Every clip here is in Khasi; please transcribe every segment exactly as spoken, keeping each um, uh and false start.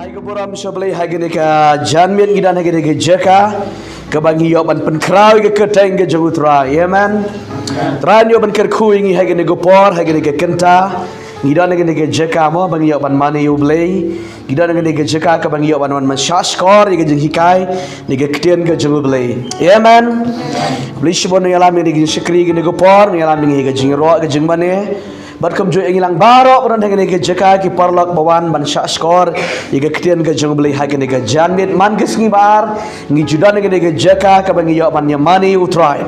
Ai ka burom sha U Blei ha kane ka janmiet ngi don ha kane ka jaka kaba ngi ïoh ban pynkhraw ïa ka kyrteng ka jong U Trai. Amen. Trai ngi ïoh ban kyrkhu ïa ngi ha kane ka por, ha kane ka kynta. Ngi don ha kane ka jaka mo ba ngi ïoh ban mane ïa U Blei. Ngi don ha kane ka jaka kaba ngi ïoh ban wan ban shahshkor ïa ka jinghikai ne ka ktien ka jong U Blei. Amen. U Blei shibun un ïalam ïa ngi ha kane ka por, un ïalam ïa ngi ha ka jingïaroh ka jingmane. Bad kumjuh ïa ngi lang baroh ba don ha kane ka jaka ki paralok ba wan ban shahshkor ïa ka ktien ka jong U Blei ha kane ka janmiet man ka sngi ba ar ngi ju don ha kane ka jaka kaba ngi ïoh ban ïamane ïa U Trai.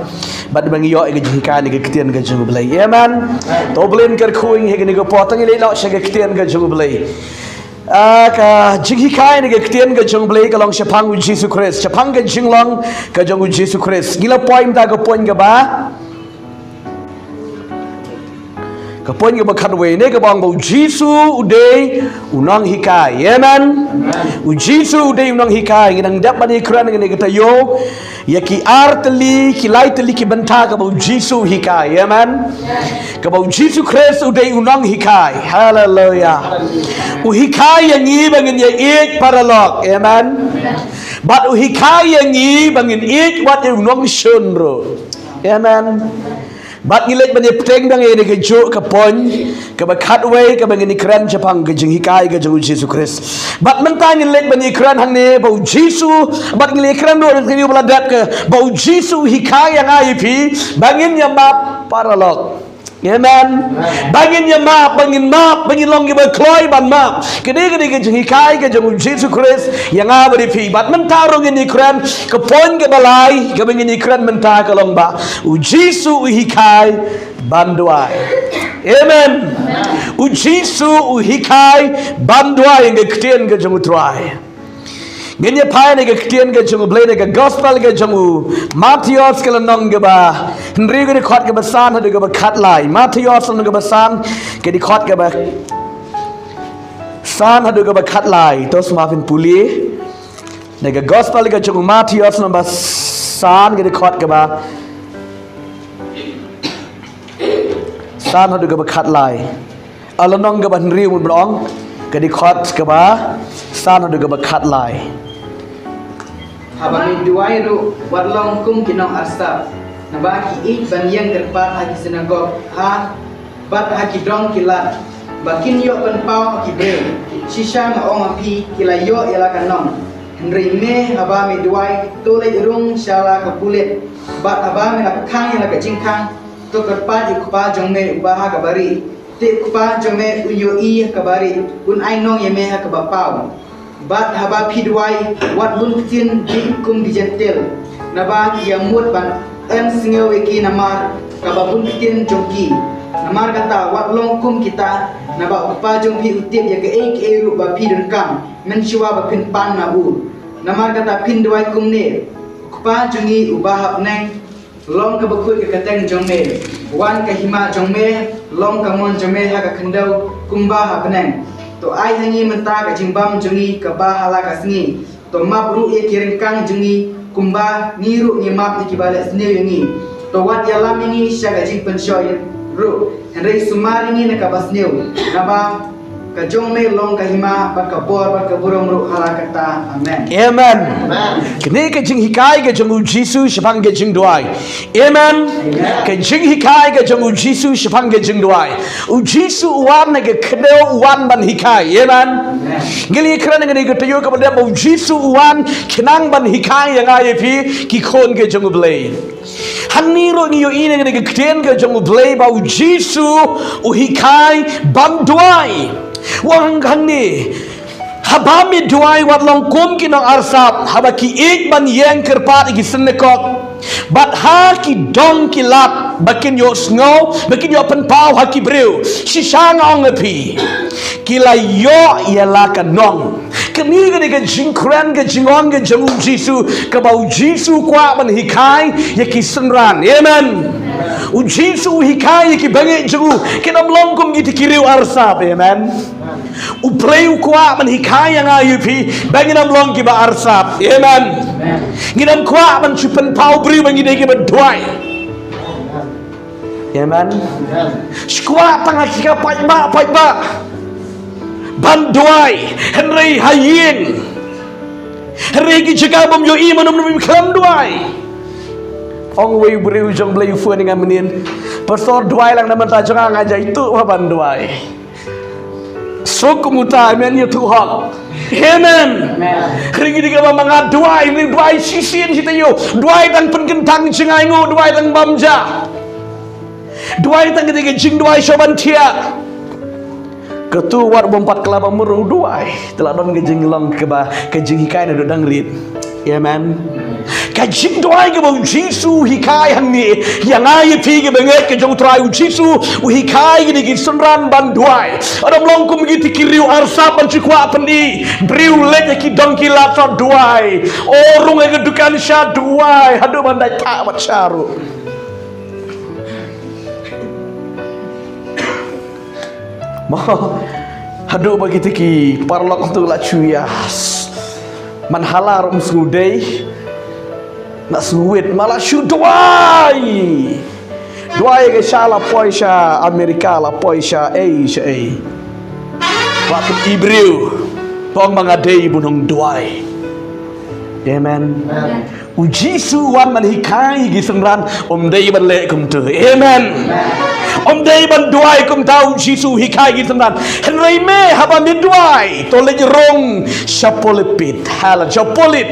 Bad ba ngi ïoh ïa ka jinghikai ne ka ktien ka jong U Blei. Amen. To U Blei un kyrkhu ïa ngi ha kane ka por, to ngin leit noh sha ka ktien ka jong U Blei. Ah, ka jinghikai ne ka ktien ka jong U Blei ka long shaphang U Jisu Khrist, shaphang ka jinglong ka jong U Jisu Khrist. Ngi la poi mynta ka point kaba Ka point kaba khatwei ne kaba ong ba U Jisu u dei u nonghikai. Amen. U Jisu u dei u nonghikai. Ngi dang dep ban ïakren ha kane ka taïew ïa ki ar tylli, ki lai tylli ki bynta kaba U Jisu u hikai. Amen. Kaba U Jisu Khrist u dei u nonghikai. Haleluya. U hikai ïa ngi ba ngin ïaieit paralok. Amen. Bad u hikai ïa ngi ba ngin ïeit wat ïa u nongshun ruh. Amen. Bad ngi leit ban ïa pyrshang dang ïa kane kajuh ka point kaba khatwei kaba ngin ïakren shaphang ka jinghikai ka jong U Jisu Khrist. Bad mynta ngin leit ban ïakren hangne ba U Jisu, bad ngin ïakren ruh ha ka taïew ba la dep ka ba U Jisu u hikai ïa nga ïa phi ba ngin ïa map paralok. Amen. Ba ngin ïa map, ba ngin map, ba ngin long kiba kloi ban map. Kane kane ka jinghikai ka jong U Jisu Khrist ïa nga bad ïa phi. Bad mynta ruh ngin ïakren ka point kaba lai kaba ngin ïakren mynta ka long ba U Jisu u hikai ban duwai. Amen. U Jisu u hikai ban duwai, ka ktien ka jong U Trai. Ngin ïa peit na ka ktien ka jong U Blei na ka gospel ka jong u Mathaios ka lynnong kaba hynriew, ka dkhot kaba san haduh kaba khatlai. Mathaios lynnong kaba san, ka dkhot kaba san haduh kaba khatlai. To sngap, phin pule na ka gospel ka jong u Mathaios lynnong ba san, ka dkhot kaba san haduh kaba khatlai. A lynnong kaba hynriew, mut ban ong, ka dkhot kaba san haduh kaba khatlai. Haba me duwai ruh, wat long kum ki nongarsap, naba ki ïeit ban ïeng kyrpad ha ki synagog ha bad ha ki dong ki lad, ba kin ïoh pynpaw ha ki briew. Shisha nga ong ha phi, ki la ïoh ïa la ka nong. Hynrei me, haba me duwai, to leit rung sha la ka pulit, bad haba me la khang ïa la ka jingkhang, to kyrpad ïa u Kpa jong me uba ha kaba rieh. Te u Kpa jong me un ïohi ha kaba rieh, un ai nong ïa me ha kaba paw. Bad haba phi duwai, wat bun ktien bieit kum ki Jentil, naba ki ïamut ban yn sngew ïa ki namar kaba bun ktien jong ki. Namar kata, wat long kum kita, naba u Kpa jong phi u tip ïa kaei kaei ruh ba phi donkam mynshuwa ba phin pan na u. Namar kata, phin duwai kumne: U Kpa jong ngi uba ha bneng, long ka bakut ka kyrteng jong me. Wan ka hima jong me. Long ka mon jong me ha ka khyndew kumba ha bneng. To ai ha ngi mynta ka jingbam jong ngi kaba ha la ka sngi. To map ruh ïa ki ryngkang jong ngi, kumba ngi ruh ngi map ïa kiba leh sniew ïa ngi. To wat ïalam ïa ngi sha ka jingpynshoi ruh, hynrei sumar ïa ngi na kaba sniew. Naba ka jong me long ka hima, bad ka bor, bad ka burom ruh ha la katta. Amen. Amen. Amen. Kane ka jinghikai ka jong u Jisu shaphang ka jingduwai. Amen. Amen. Ka jinghikai ka jong u Jisu shaphang ka jingduwai. U Jisu u wan na ka khyndew, u wan ban hikai. Amen. Amen. Ngi la ïakren ha kane ka taïew kaba dep ba u Jisu u wan khnang ban hikai ïa nga ïa phi ki khun ka jong u Blei. Hangne ruh ngi ïohi na kane ka ktien ka jong u Blei ba u Jisu u hikai ban duwai. U ong hangne, haba me duwai, wat long kum ki nongarsap, haba ki ïeit ban ïeng kyrpad ha ki synagog, bad ha ki dong ki lad, ba kin ïohsngew, ba kin ïoh pynpaw ha ki briew. Shisha nga ong ha phi, ki la ïoh ïa la ka nong. Kane ka dei ka jingkren, ka jingong ka jong u Jisu, kaba u Jisu u kwah ban hikai ïa ki synran. Amen. U Jisu u hikai ïa ki bangeit jong u, kin ym long kum kita ki riew arsap. Amen. U Blei u kwah ban hikai ïa nga ïa phi ba ngin ym long kiba arsap. Amen. Ngin ym kwah ban shu pynpaw briew ba ngi dei kiba duwai. Amen. Shu kwah tang ha ki ka paidbah, paidbah. Ban duwai, hynrei ha ïing, hynrei ki jaka bym ïohi mano mano, bym khlem duwai. Ong uwei u briew jong U Blei u phone ïa nga mynnin, Pastor, duwai lang na bynta jong nga, nga jai tuh ban duwai. Suk kumta, amen, ïa tuh hok. Amen. Hynrei ngi dei kiba ma nga duwai, ngi duwai shisien shi taïew. Duwai tang pynkyntang jngai, ngi duwai tang bam ja. Duwai tang kata ka jingduwai sha ban thiah. Katu wat bym pat khlem ba mur u duwai. Te la don ka jinglong kaba, ka jinghikai na dang rit. Amen. Ka jingduwai kaba U Jisu u hikai hangne ïa nga ïa phi kiba ngeit ka jong U Trai. U Jisu u hikai kine ki synran ban duwai. Ym long kum kiti ki riew arsap ban shu kwah pyni briew leit ha ki dong ki lad, to duwai. O, rung ha ka dukan sha duwai haduh ban dait thah bad sha ruh. Mo, haduh ba kiti ki paralok tu la shu ïa, man hala ruh ym sngew dei, la sngew wit, ma la shu duwai. Duwai ka sha la poi sha Amerika, la poi sha ei sha ei. Wat i briew, tang ma nga dei ba nongduwai. Amen. U Jisu u wan ban hikai ki synran, um dei ban leh kumta. Amen. Um dei ban duwai kumta, U Jisu u hikai ki synran. Hynrei me, haba me duwai, to leit rung sha pulpit, hala, sha pulpit.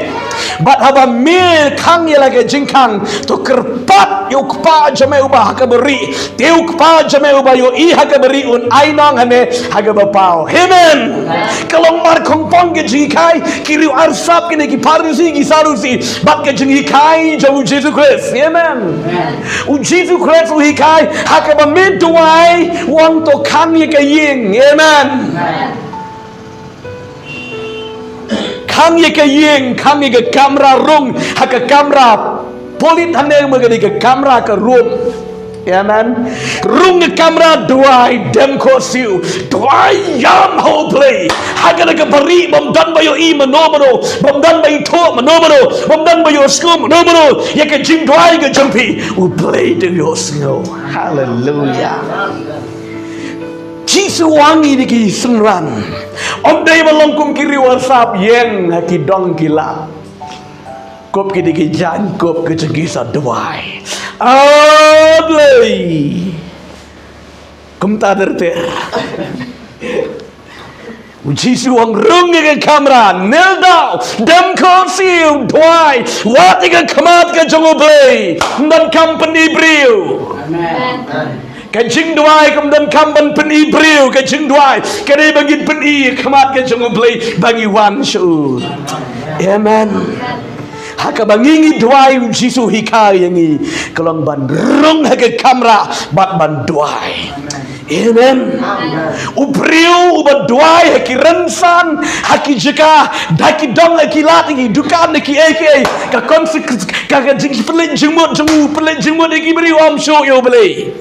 Bad haba me khang ïa la ka jingkhang, to kyrpad ïa u Kpa jong me uba ha kaba rieh. Te u Kpa jong me uba ïohi ha kaba rieh un ai nong ha me ha kaba paw. Amen. Ka long mar khongpong ka jinghikai ki riew arsap kine ki Pharisi ki Sadusi bad ka jinghikai jong U Jisu Khrist. Amen. U Jisu Khrist u hikai ha kaba me duwai, u ong to khang ïa ka ïing. Amen. Khang ïa ka ïing, khang ïa ka kamra, rung ha ka kamra. Pulpit hangne ma ka dei ka kamra, ka room. Amen. Rung ka kamra, duwai, dem khohsiew. Duwai ïam ha U Blei. Ha kane ka barieh bym don ba ïohi mano mano, bym don ba ithuh mano mano, bym don ba ïohsngew mano mano ïa ka jingduwai ka jong phi. U Blei u dei u ïohsngew. Haleluia. Jisu u ong ïa kine ki synran, ym dei ban long kum ki riew arsap ïeng ha ki dong ki lad. Kup ki dei ki jaiñ kup ki jong ki sa duwai. A Blei. Kumta ter ter. U Jisu u ong rung ïa ka kamra, kneel down, dem khohsiew, duwai, wad ïa ka khmat ka jong U Blei. Ym donkam pyni briew. Amen. Ka jingduwai kam donkam ban pyni briew, ka jingduwai ka dei ba ngin pyni ïa ka khmat ka jong U Blei ba ngi wan sha u. Amen. Ha kaba ngi ngi duwai, U Jisu u hikai ïa ngi ka long ban rung ha ka kamra bad ban duwai. Amen. U briew uba duwai ha ki rynsan, ha ki jaka, da ki dong, ha ki lad, ha ki dukan, ha ki ei ki ei, ka consequence, ka, ka jingpynleit jingmut jong u, pynleit jingmut ïa ki briew, ym shuh ïa U Blei.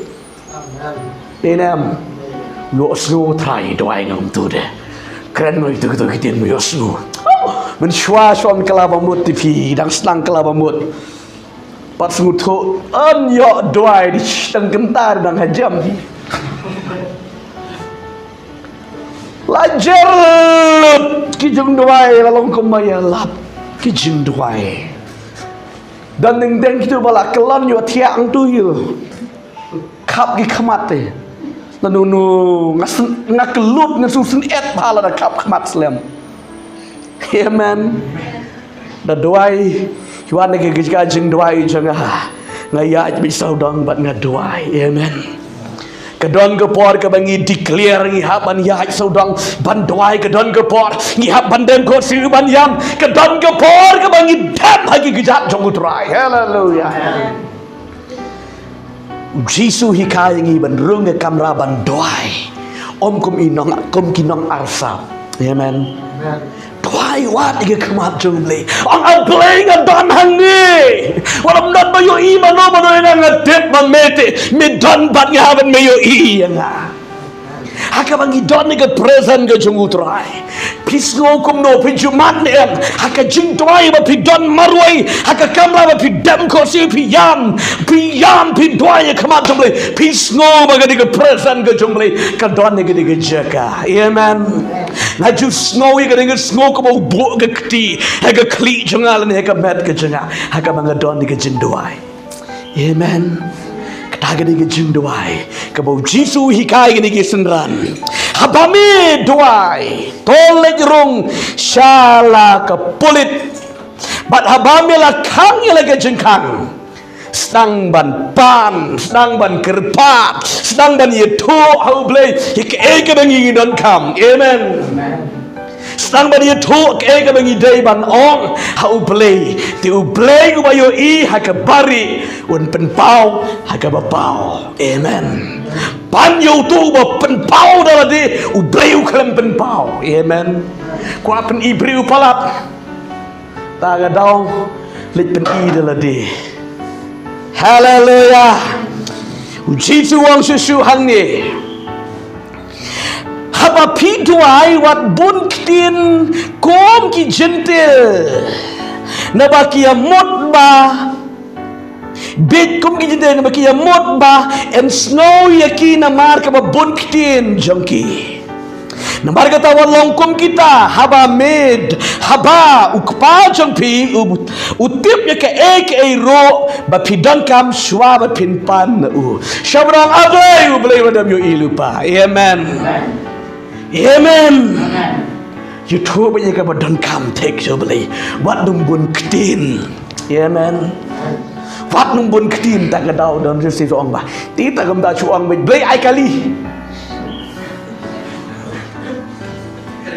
Amen. Ïohsngew Trai, duwai nga kumta de. Kren nga ïa kito kito ki ktien, ïohsngew. Mynshuwa shuwa ym kylla ba mut, te phi dang sdang kylla ba mut. Pat sngewthuh, yn ïoh duwai, dei tang kynta dang hajan hi. La jer lut ki jingduwai, la long kumba ïalap ki jingduwai. Don deng deng kito ba la kyllon ïa u thiah hangto hi. Khap ki khmat te. Nanu nu nga syn-, nga kyllut, nga sngewsynei ba la da khap khmat slem. Amen. Da duwai, wan na ka jaka jingduwai jong nga. Nga ïaid beit sawdong bad nga duwai. Amen. Ka don ka por kaba ngi declare ngi hap ban ïaid sawdong ban duwai, ka don ka por ngi hap ban dem khohsiew ban ïam, ka don ka por kaba ngi dem ha ki kjat jong U Trai. Haleluia. U Jisu u hikai ïa ngi ban rung ha kamra ban duwai. Ym kum i nong, kum ki nong arsap. Amen. Amen. Duwai, wad ïa ka khmat jong U Blei. Ong, A Blei, nga don hangne. Wat ym don ba ïohi mano mano ïa nga, nga tip ba me te me don bad nga, haba me ïohi ïa nga. Ha kaba ngi don ïa ka presence ka jong U Trai, phi sngew kumno, phi ju mad ne em? Ha ka jingduwai ba phi don marwei ha ka kamra ba phi dem khohsiew, phi ïam, phi ïam, phi duwai ïa ka mat jong U Blei, phi sngew ba ka dei ka presence ka jong U Blei ka don ïa ka dei ka jaka. Amen. Nga ju sngew ïa ka dei, nga sngew kaba u buh ka kti ha ka khlieh jong nga lane ha ka met ka jong nga ha kaba nga don ïa ka jingduwai. Amen. Kata ka dei ka jingduwai kaba U Jisu u hikai kine ki synran. Haba me duwai, to leit rung sha la ka pulit. Bad haba me la khang ïa la ka jingkhang, sdang ban pan, sdang ban kyrpad, sdang ban ïathuh ha U Blei ïa kaei kaba ngi donkam. Amen. Sdang ban ïathuh kaei kaba ngi dei ban ong ha U Blei. Te U Blei uba ïohi ha kaba rieh un pynpaw ha kaba paw. Amen. Ban ïa uto uba pynpaw da lade, U Blei u khlem pynpaw. Amen. Kwah pyni briew palat, ta ka daw leit pyni da lade. Haleluya. U Jisu u ong shuh shuh hangne, haba phi duwai, wat bun ktien kum ki Jentil, naba ki ïamut ba, bieit kum ki Jentil, naba ki ïamut ba yn sngew ïa ki namar kaba bun ktien jong ki. Namar kata wat long kum kita, haba me, haba U Kpa jong phi u, u tip ïa kaei kaei ruh ba phi donkam, shuwa ba phin pan na u, shuwa ba dang, A Blei, U Blei u dang ïohi lypa. Amen. Amen. Ïathuh ba ïa kaba donkam thik sha U Blei. Wat nym bun ktien. Amen. Wat nym bun ktien, ta ka daw don shisha ong ba, te ta kam da shu ong ba, Blei ai kali.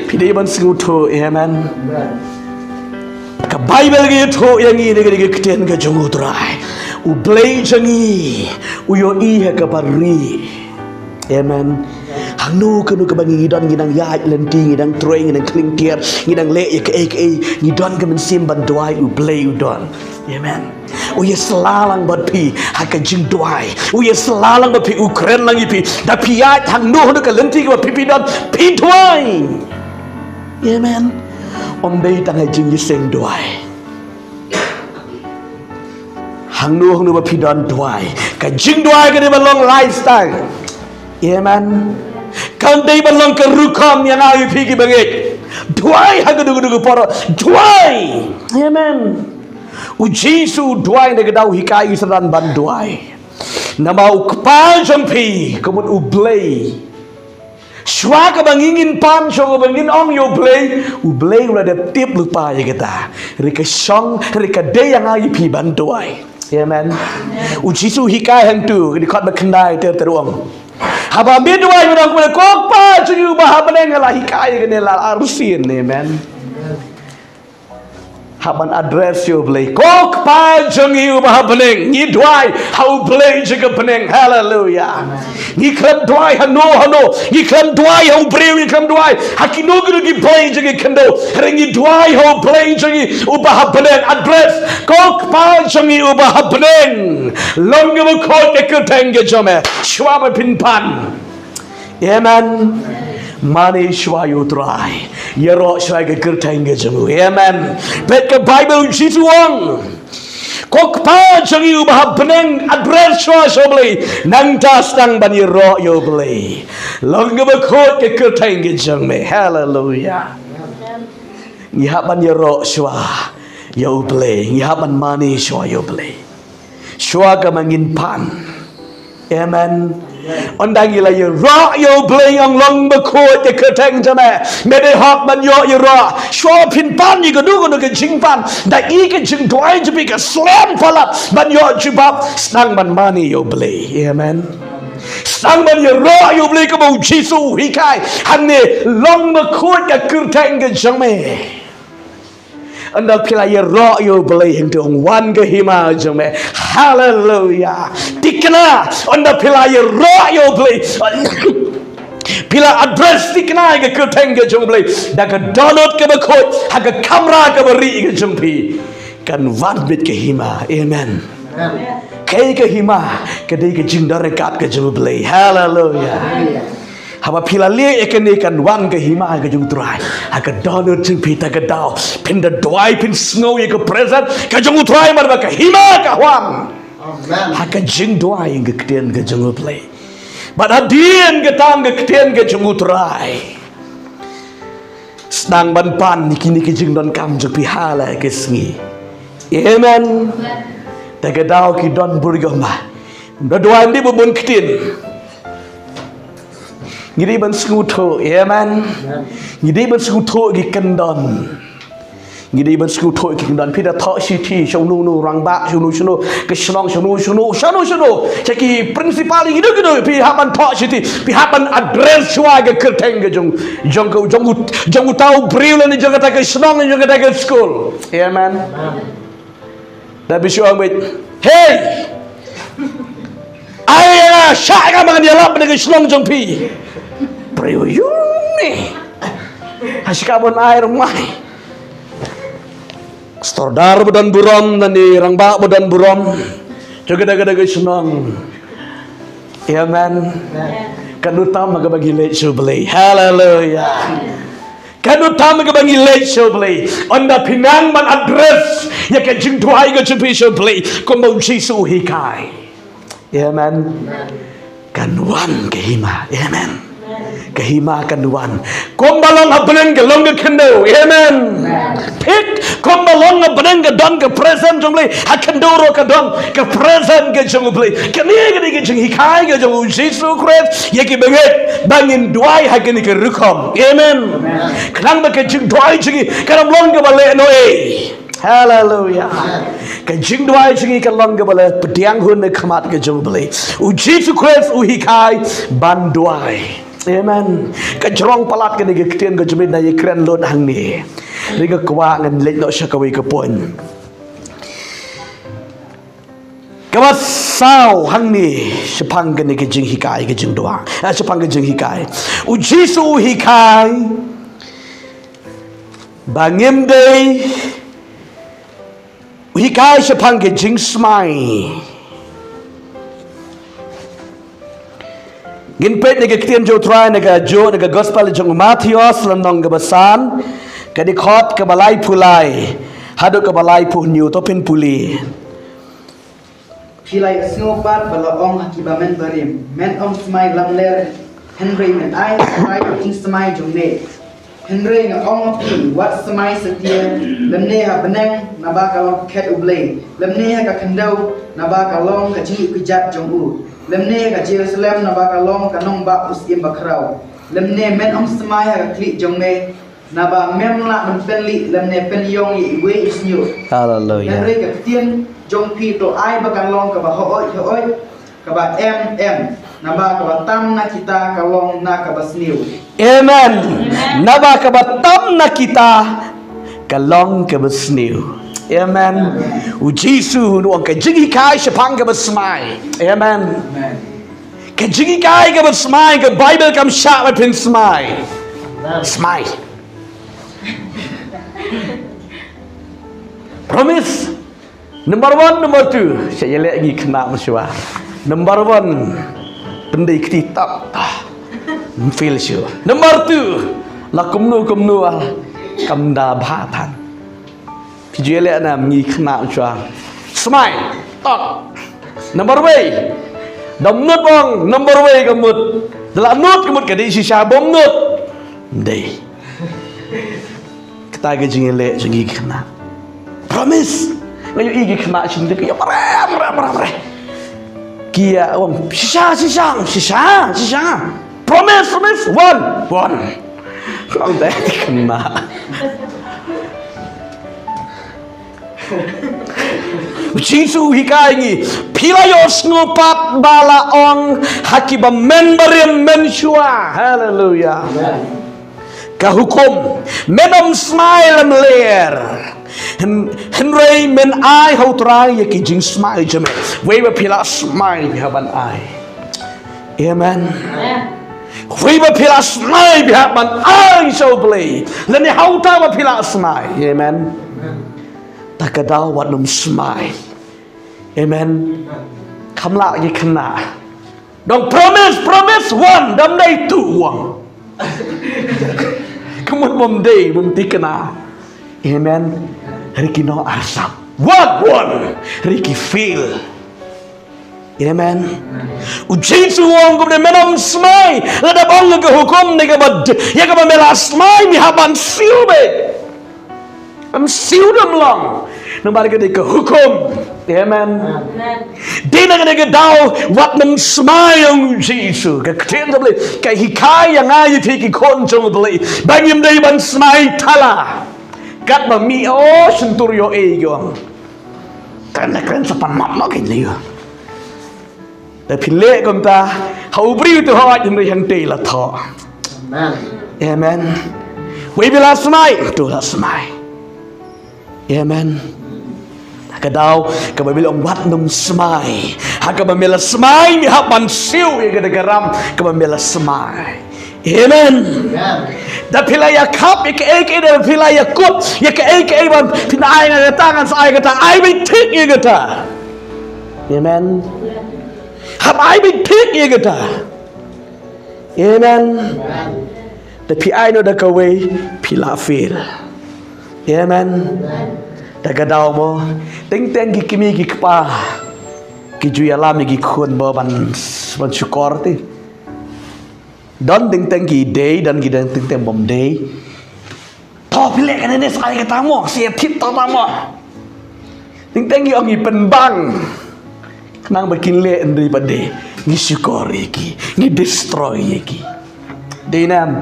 Phi dei ban sngewthuh. Amen. Ka Baibl ka ïathuh ïa ngi da ka ktien ka jong U Trai. U Blei jong ngi u ïohi ha kaba rieh. Amen. Hangno kano kaba ngi don, ngi dang ïaid lynti, ngi dang trei, ngi dang khlieh tiar, ngi dang leh ïa kaei kaei, ngi don ka mynsiem ban duwai, U Blei u don. Amen. U ïasylla lang bad phi ha ka jingduwai. U ïasylla lang bad phi, u kren lang ïa phi. Da phi ïaid hangno hangno ka lynti kaba phi, phi don, phi duwai. Amen. Ym dei tang ha jingïaseng duwai. Hangno hangno ba phi don, duwai. Ka jingduwai ka dei ban long lifestyle. Amen. Kam dei ban long ka rukom ïa nga ïa phi ki bangeit. Duwai ha ka dei ka dei ka poro. Duwai. Amen. U Jisu u duwai, na ka daw u hikai u synran ban duwai. Namar U Kpa jong phi, ka mut U Blei. Shuwa kaba ngi ngin pan, shuwa kaba ngin ong ïa U Blei, U Blei u la dep tip lypa ïa kata. Hynrei ka shong, hynrei ka dei ïa nga ïa phi ban duwai. Amen. U Jisu u hikai hangtu, ka dkhot ba khyndai ter ter u ong, haba me duwai me ong kumne, Ko Kpa jong ngi uba ha bneng, la hikai ïa kane la arsien. Amen. Hap ban address ïa U Blei. Ko Kpa jong ngi uba ha bneng, ngi duwai ha U Blei jong ka bneng. Haleluya. Ngi khlem duwai hano hano. Ngi khlem duwai ha u briew, ngi khlem duwai ha kino kino ki blei jong ki khyndew. Hynrei ngi duwai ha U Blei jong ngi uba ha bneng. Address. Ko Kpa jong ngi uba ha bneng, long kaba khuid ka kyrteng ka jong me. Shuwa ba phin pan. Amen. Mane shuwa ïa U Trai. Ïaroh shuwa ïa ka kyrteng ka jong u. Amen. Peit ka Baibl, U Jisu u ong, Ko Kpa jong ngi uba ha bneng, address shuwa sha U Blei. Nangta sdang ban ïaroh ïa U Blei. Long kaba khuid ka kyrteng ka jong me. Haleluya. Ngi hap ban ïaroh shuwa ïa U Blei. Ngi hap ban mane shuwa ïa U Blei. Shuwa kaba ngin pan. Amen. Ynda ngi la ïaroh ïa U Blei, ong, long ba khuid ka kyrteng jong me. Me dei hok ban ïoh ïaroh. Shuwa phin pan ïa kano kano ka jingpan, da i ka jingduwai jong phi ka slem palat ban ïoh jubab, sdang ban mane ïa U Blei. Amen. Sdang ban ïaroh ïa U Blei kaba U Jisu u hikai. Hangne, long ba khuid ka kyrteng ka jong me. Ynda phi la ïaroh ïa U Blei, hangta ong, wan ka hima jong me. Haleluya. Thikna, ynda phi la ïaroh ïa U Blei, phi la address, thikna ïa ka kyrteng ka jong U Blei da ka dohnud kaba khuid ha ka kamra kaba rieh ka jong phi, kan wan beit ka hima. Amen. Kaei ka hima? Ka dei ka jingdon ryngkat ka jong U Blei. Haleluya. Haba phi la leh ïa kane kan wan ka hima ka jong U Trai ha ka dohnud jong phi. Ta ka daw phin da duwai phin sngew ïa ka presence ka jong U Trai, namar ba ka hima ka wan ha ka jingduwai ïa ka ktien ka jong U Blei. Bad hadien ka tang ka ktien ka jong U Trai, sdang ban pan ïa kine ki jingdonkam jong phi ha la ka sngi. Amen. Ta ka daw ki don bor ïa ma da duwai ym dei ba bun ktien. Ngi dei ban sngewthuh, amen. Ngi dei ban sngewthuh ki kyndon. Ngi dei ban sngewthuh ki kyndon. Phi da thoh shithi sha uno uno rangbah, sha uno sha uno ka shnong, sha uno sha uno, sha uno sha uno, sha ki principal, kino kino, phi hap ban thoh shithi, phi hap ban address shuwa ka kyrteng ka jong, jong ka, jong u, jong uta u briew lane jong kata ka shnong, jong kata ka skul. Amen. Da phi shu ong beit, "Hei! Ai ïa nga, shah ïa nga ba ngan ïalap na ka shnong jong phi." Briew ïa une. Ha shi ka ban ai rmai. Sordar ba don burom, lane rangbah ba don burom jong kata kata ka shnong. Amen. Kan ym tam ha kaba ngi leit sha U Blei. Haleluya. Kan ym tam ha kaba ngi leit sha U Blei. Ynda phi nang ban address ïa ka jingduwai ka jong phi sha U Blei, kumba U Jisu u hikai. Amen. Kan wan ka hima. Amen. Ka hima kan wan. Kumba long ha bneng ka long ka khyndew. Amen. Peit, kumba long ha bneng ka don ka presence jong U Blei, ha khyndew ruh ka don ka presence ka jong U Blei. Kane ka dei ka jinghikai ka jong U Jisu Khrist ïa ki bangeit ba ngin duwai ha kane ka rukom. Amen. Khnang ba ka jingduwai jong ngi kan ym long kaba lehnohei. Haleluya. Ka jingduwai jong ngi kan long kaba la pdiang hun ha khmat ka jong U Blei. U Jisu Khrist u hikai ban duwai. Amen. Ka jrong palat kane ka ktien ka jong U Blei, ngan ïakren lut hangne. Hynrei nga kwah ngan leit noh sha kawei ka point kaba saw hangne shaphang kane ka jinghikai ka jingduwai. Ah, shaphang ka jinghikai. U Jisu u hikai ba ngim dei, u hikai shaphang ka jingsmai. Ngin peit na ka ktien jong U Trai na ka juh, na ka gospel jong u Mathaios, lynnong kaba san, ka dkhot kaba laiphew lai haduh kaba laiphew hynñiew, to phin pule. Phi la ïohsngew pat ba la ong ha kiba mynbarim, men ym smai lamler, hynrei men ai trai ïa ka jingsmai jong me. Hynrei nga ong ha phi, wat smai satia, lymne ha bneng, naba ka long ka khet U Blei, lymne ha ka khyndew, naba ka long ka jingïoh kjat jong u, lymne ha ka Jerusalem, naba ka long ka nongbah u Syiem Bakhraw. Lymne men ym smai ha ka khlieh jong me, naba mem lah ban pynlieh lymne pynïong ïa iwei i shñiuh. Haleluya. Hynrei ka ktien jong phi to ai ba kan long kaba hooid hooid, kaba em em, naba kaba tam na kita ka long na kaba sniew. Amen. Amen. Naba kaba tam na kita ka long kaba sniew. Amen. Amen. U Jisu u ong ka jinghikai shaphang kaba smai. Amen. Amen. Ka jinghikai kaba smai, ka Baibl kam shah ba phin smai. Amen. Smai. Promise. Number one, number two. Sha ïaleh ngi khynnah mynshuwa. Number one, pyndei kti tap. Ym feel shuh. Number two, la kumno kumno, ah, kam da bha than. Phi ju ïaleh ne em ngi khynnah mynshuwa? Smai. Tap. Number wei. Da mut ong number wei ka mut. Da la mut ka mut, ka dei shisha bym mut. Ym dei. Kata ka jingïaleh jong ngi ki khynnah. Promise. Nga ïohi ki khynnah shim te ki ïa mareh, mareh, mareh, mareh. Ki ïa ong shisha, shisha, shisha, shisha. Promise, promise. Wan, wan. Ong dei ki khynnah. U Jisu u hikai ngi, phi la ïohsngew pat ba la ong ha kiba mynbarim mynshuwa. Haleluya. Amen. Ka hukum, men ym smai lamler. Hyn-, hynrei men ai ha U Trai ïa ki jingsmai jong me. Wei ba phi la smai phi hap ban ai. Amen. Amen. Wei ba phi la smai phi hap ban ai sha U Blei. Lane ha uta ba phi la smai. Amen. Ta ka daw wat nym smai. Amen. Kham lah ki khynnah. Dang promise, promise, wan, dam dei tu, wan. Kumut bom dei, bom tikna. Amen. Riki no asap. Wan, wan. Riki feel. Amen. U Jisu u ong kumne, men ym smai, lada ong ka hukum ne kaba d-, ïa kaba me la smai, me hap ban siew beit. Ym siew dam long. Namar ka dei ka hukum. Amen. Dei na ka dei ka daw, wat nym smai ong u Jisu. Ka ktien jong U Blei ka hikai ïa nga ïa phi ki khun jong U Blei ba ngim dei ban smai thala. Katba mih, oh, shyntur ïoh ei ong. Kren kren sa pan map map kein lei. Da phi leh kumta, ha u briew te hooid, hynrei hangtei la thoh. Amen. Amen. Wei ba la smai, to la smai. Amen. Ka daw kaba Baibl ong wat nym smai. Ha kaba me la smai, me hap ban siew ïa ka da ka ram kaba me la smai. Amen. Amen. Da phi la ïa khap ïa kaei kaei, da phi la ïa kut ïa kaei kaei, ban phin ai nga kata, ngan sa ai kata, ai beit thik ïa kata. Amen. Hap ai beit thik ïa kata. Amen. Da phi ai noh da kawei, phi la fail. Amen. Da ka daw mo, teng teng ki kmie ki kpa ki ju ïalam ïa ki khun ba ban, ban shukor te. Don teng teng ki dei, don ki dei teng teng bym dei. To phi leh kane ne, sa ai kata mo, sa thied to ta mo. Teng teng ki ong ngi pynbang. Khnang ba kin leh hynrei ba dei, ngi shukor ïa ki, ngi destroy ïa ki. Dei ne em?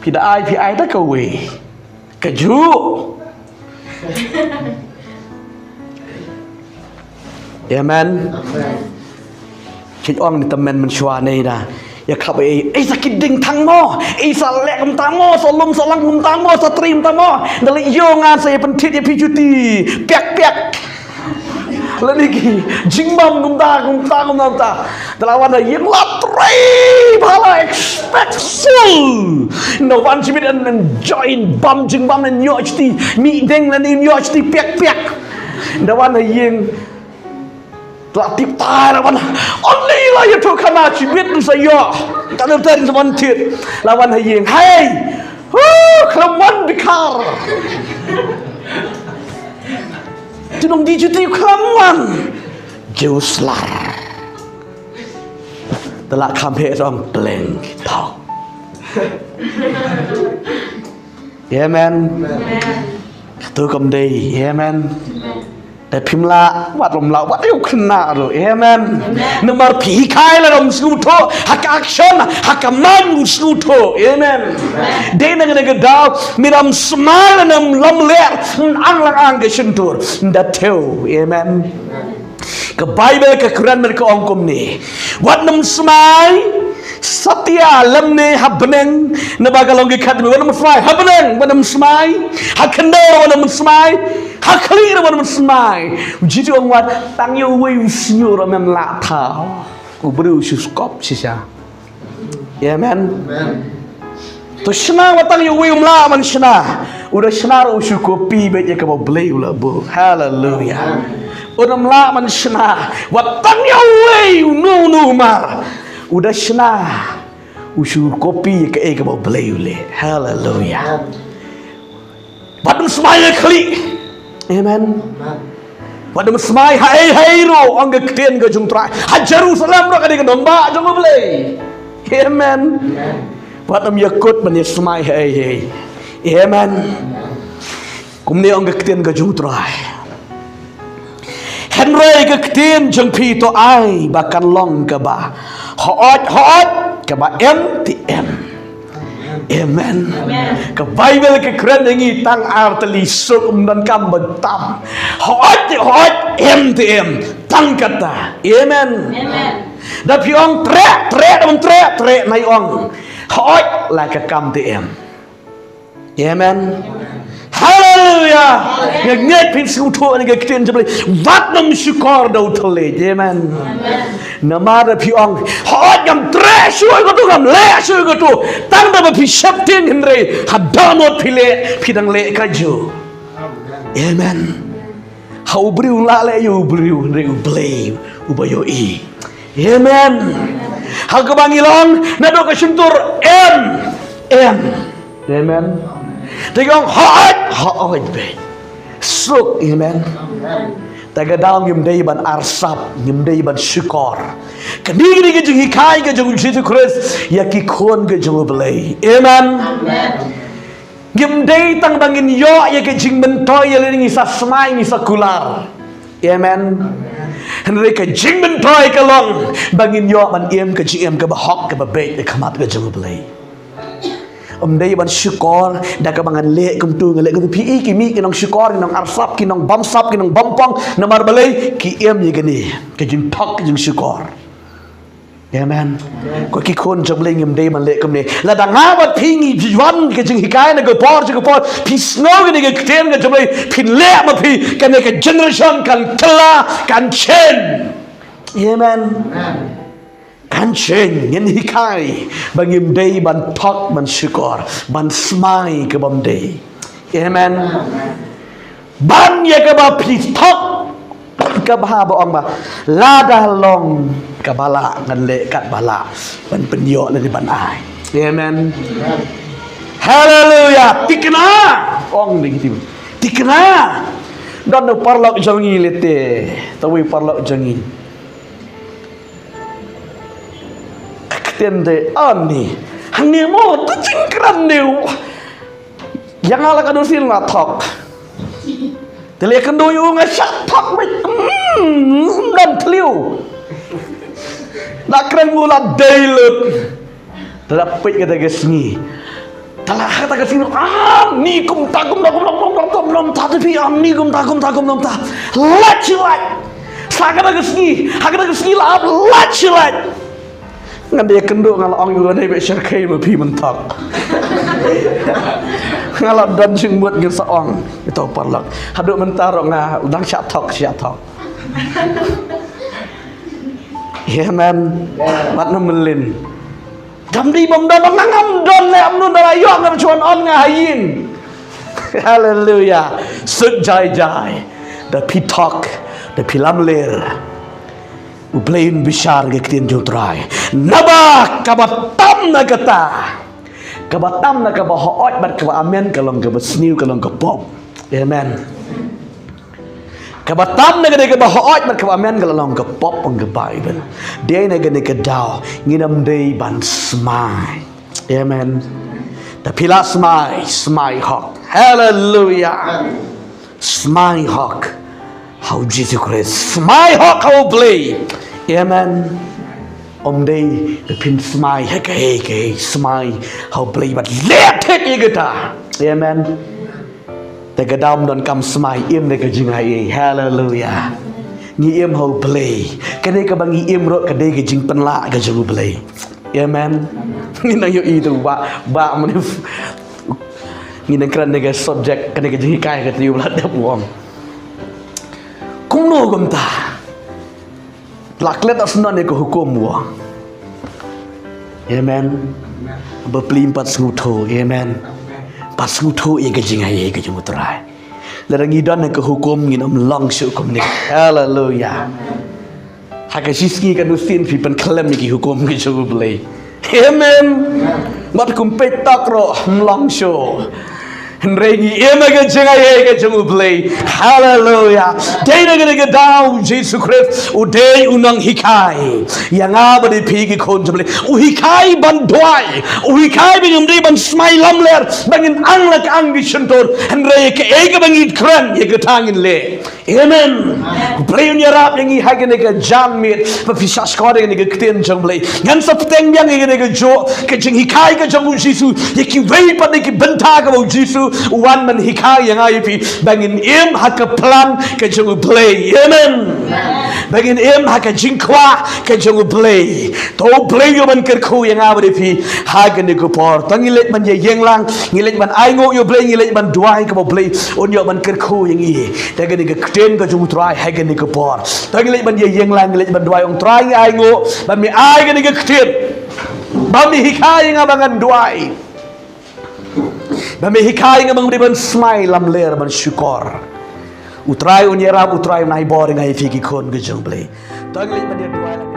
Phi da ai, phi ai da kawei. Kajuh. Amen. Amen. Ki ong ni tymmen mynshuwa ne da. Ïa khap ei, ei sa kit dieng tang mo, ei sa leh kumta mo, sa lum sa lang kumta mo, sa trei kumta mo. Da leh ïoh ngan sa ïa pynthied ïa phi juti. Piak piak. Lane ki jingbam kumta, kumta, kumta, kumta. Da la wan ha ïing la trei bha, la expect full. Na wan shibit yn enjoy, yn bam jingbam, yn ïoh shiti mih dieng, lane yn ïoh shiti piak piak. Da wan ha ïing la tip tai, la wan. Only la ïathuh khana shibit yn sa ïoh. Ka dur ter sa wan thied. La wan ha ïing. Hei. Huh, khlem wan bikar. Te nong di juti khlem wan. Jew slar. Te la kham heh song pleng tau. Amen. Amen. Katu kam dei. Amen. Te phim lah, wat lum lah, wat ayu kena tu. Amen. Amen. Namar phi hikai la dam sngewthuh, ha ka action, ha ka man sngewthuh. Amen. Amen. Dei na ka dei ka daw, me dam smai la nam lam ler, ang lang ang ka shyntur. Da thew. Amen. Ka Bible ka kren bad ka ong kumne. Wat nym smai satia lymne ha bneng, naba ka long ki khatduh, wat nym smai ha bneng, wat nym smai ha khyndew, wat nym smai ha khlieh, wat nym smai. U Jisu ong wat tang ïa uwei u shñiuh ruh mem lah thaw. U briew u shu skop shisha. Amen. Amen. To shna wat tang ïa uwei um lah ban shna. U da shna ruh u shu copy beit ïa kaba U Blei u la buh. Haleluya. Amen. U da um lah ban shna wat tang ïa uwei uno uno mar. U da shna u shu copy ïa kaei kaba U Blei u leh. Haleluya. Amen. Wat nym smai ha khlieh. Amen. Amen. Wat nym smai ha ei ha ei ruh, ong ka ktien ka jong U Trai. Ha Jerusalem ruh ka dei ka nongbah jong U Blei. Amen. Amen. Wat nym ïakut ban ïa smai ha ei ha ei. Amen. Kumne ong ka ktien ka jong U Trai. Hynrei ka ktien jong phi to ai ba kan long kaba hooid hooid, kaba em te em. Amen. Amen. Ka Bible ka kren ïa ngi tang ar tylli, suk ym donkam ba tam. Hooid te hooid, em te em. Tang kata. Amen. Amen. Da phi ong treh, treh, da ym treh, treh, nai ong hooid la ka kam te em. Amen. Haleluya. Nga ngeit phin sngewthuh ïa ka ktien jong U Blei. Wat nym shukor da u thylliej. Amen. Namar da phi ong hooid ngam treh shuh ïa katu, ngam leh shuh ïa katu, tang da ba phi sheptieng, hynrei ha dohnud phi leh, phi dang leh kajuh. Amen. Ha u briew lah leh ïa u briew, hynrei U Blei uba ïohi. Amen. Ha kaba ngi long naduh ka shyntur em, em. Amen. Te ki ong hooid, hooid beit. Suk, amen. Te ka daw ngim dei ban arsap, ngim dei ban shukor. Kane ka dei ka jinghikai ka jong u Jisu Khrist ïa ki khun ka jong u Blei. Amen. Ngim dei tang ba ngin ïoh ïa ka jingmyntoi ïa lade ngi sa smai ngi sa kular. Amen. Hynrei ka jingmyntoi ka long ba ngin ïoh ban im ka jingim kaba hok kaba beit ha khmat ka jong u Blei. Ym dei ban shukor da kaba ngan leh kumtu ngan leh kumtu, phi i ki mih ki nongshukor ki nongarsap ki nongbamsap ki nongbamkong namar balei ki im ïa kane ka jingthok ka jingshukor. Amen. Ko ki khun jong u Blei ngim dei ban leh kumne. Lada nga bad phi ngi wan ka jinghikai na ka por jong ka por phi sngew kane ka ktien ka jong u Blei phin leh ma phi kane ka generation kan kylla kan change. Amen. Kan change, ngin hikai ba ngim dei ban thok ban shukor ban smai ka bym dei. Amen. Ban ïa kaba phi thok kaba ha ba ong ba lada long kaba lah ngan leh katba lah ban pynïoh lane ban ai. Amen. Haleluya. Thikna. Ong dei ki tim. Thikna. Don u paralok jong ngi lehse. Tawi paralok jong ngi. Ka ktien de ani. Hangne mo tu jingkren de. Ïa nga la ka dusien nga thok. Te leh kynduh ïa u nga shah thok beit. Hmm, don thliew. La kren u la dei lut. Te la peit kata ka sngi. Te la ha kata ka sngi. Ah, ni kumta kumta kumta kumta kumta kumta te phi ah, ni kumta kumta kumta kumta. Lait shi lait. Sa kata ka sngi, ha kata ka sngi la ap lait shi lait. Ngan dei kynduh nga la ong ïa u ne beit sharkhei ma phi mynta. Nga la don jingmut ngan sa ong. Ito paralok. Haduh mynta ruh nga dang shah thok, shah thok. Amen. Wat na melin. Kam dei bym don, ngam don ne am nun da la ïoh ngam chuan on nga ha ïing. Haleluya. Suk jai jai. Da phi thok, da phi lamler. U Blei un bishar ka ktien jong u Trai. Naba kaba tam na kata. Kaba tam na kaba hooid bad kaba amen ka long kaba sniew ka long ka pop. Amen. Kaba tam na ka dei kaba hooid bad kaba amen ka la long ka pop ong ka Baibl. Dei na kane ka daw ngin ym dei ban smai. Amen. Da phi la smai, smai hok. Haleluya. Smai hok ha u Jisu Khrist. Smai hok ha u Blei. Amen. Ym dei da phin smai ha kaei kaei, smai ha u Blei bad leh thik ïa kata. Amen. Te ka daw ym don kam smai, im da ka jingaiei. Haleluya. Ngi im ha u Blei. Kane kaba ngi im ruh ka dei ka jingpynlah ka jong u Blei. Amen. Ngi nang ïohi tu ba ba mane. Ngi nang kren ne ka subject kane ka jinghikai ka tu ba la dep wong. Kumno kumta. La klet asnam ïa ka hukum wah. Amen. Ba plim pat sngewthuh. Amen. Pat sngewthuh ïa ka jingaiei ka jong u Trai. Lada ngi don ïa ka hukum ngin ym long shuh kumne. Haleluya. Ha ka shisngi ka dusien phi pynkhlem ïa ki hukum ka jong u Blei. Amen. Mat kum peit tak ruh ym long shuh. Hynrei ngi im ha ka jingaiei ka jong u Blei. Haleluya. Dei na kane ka daw u Jisu Khrist u dei u nonghikai ïa nga bad ïa phi ki khun jong u Blei. U hikai ban duwai. U hikai ba ngim dei ban smai lamler, ba ngin ang la ka ang ki shyntur. Hynrei kaei kaba ngi kren ïa kata ngin leh. Amen. U Blei un ïarap ïa ngi ha kane ka janmiet ba phi shah shkor ïa kane ka ktien jong u Blei. Ngan sa bteng biang ïa kane ka juh ka jinghikai ka jong u Jisu ïa kiwei pat na ki bynta kaba u Jisu u wan ban hikai ïa nga ïa phi ba ngin im ha ka plan ka jong u Blei. Amen. Ba ngin im ha ka jingkwah ka jong u Blei. To u Blei u ban kyrkhu ïa nga bad ïa phi ha kane ka por. To ngi leit ban ïeng lang, ngi leit ban ainguh ïa u Blei, ngi leit ban duwai kaba u Blei un ïoh ban kyrkhu ïa ngi. Da kane ka ktien ka jong u Trai ha kane ka por. To ngi leit ban ïeng lang, ngi leit ban duwai, ong Trai ngi ainguh ba me ai kane ka ktien. Ba me hikai ïa nga ba ngan duwai. Ba me hikai ïa nga ba ngan dei ban smai lamler ban shukor. U Trai un ïarap, u Trai un ai bor ïa nga ïa phi ki khun ka jong u Blei. To ngi leit ban ïa duwai lang.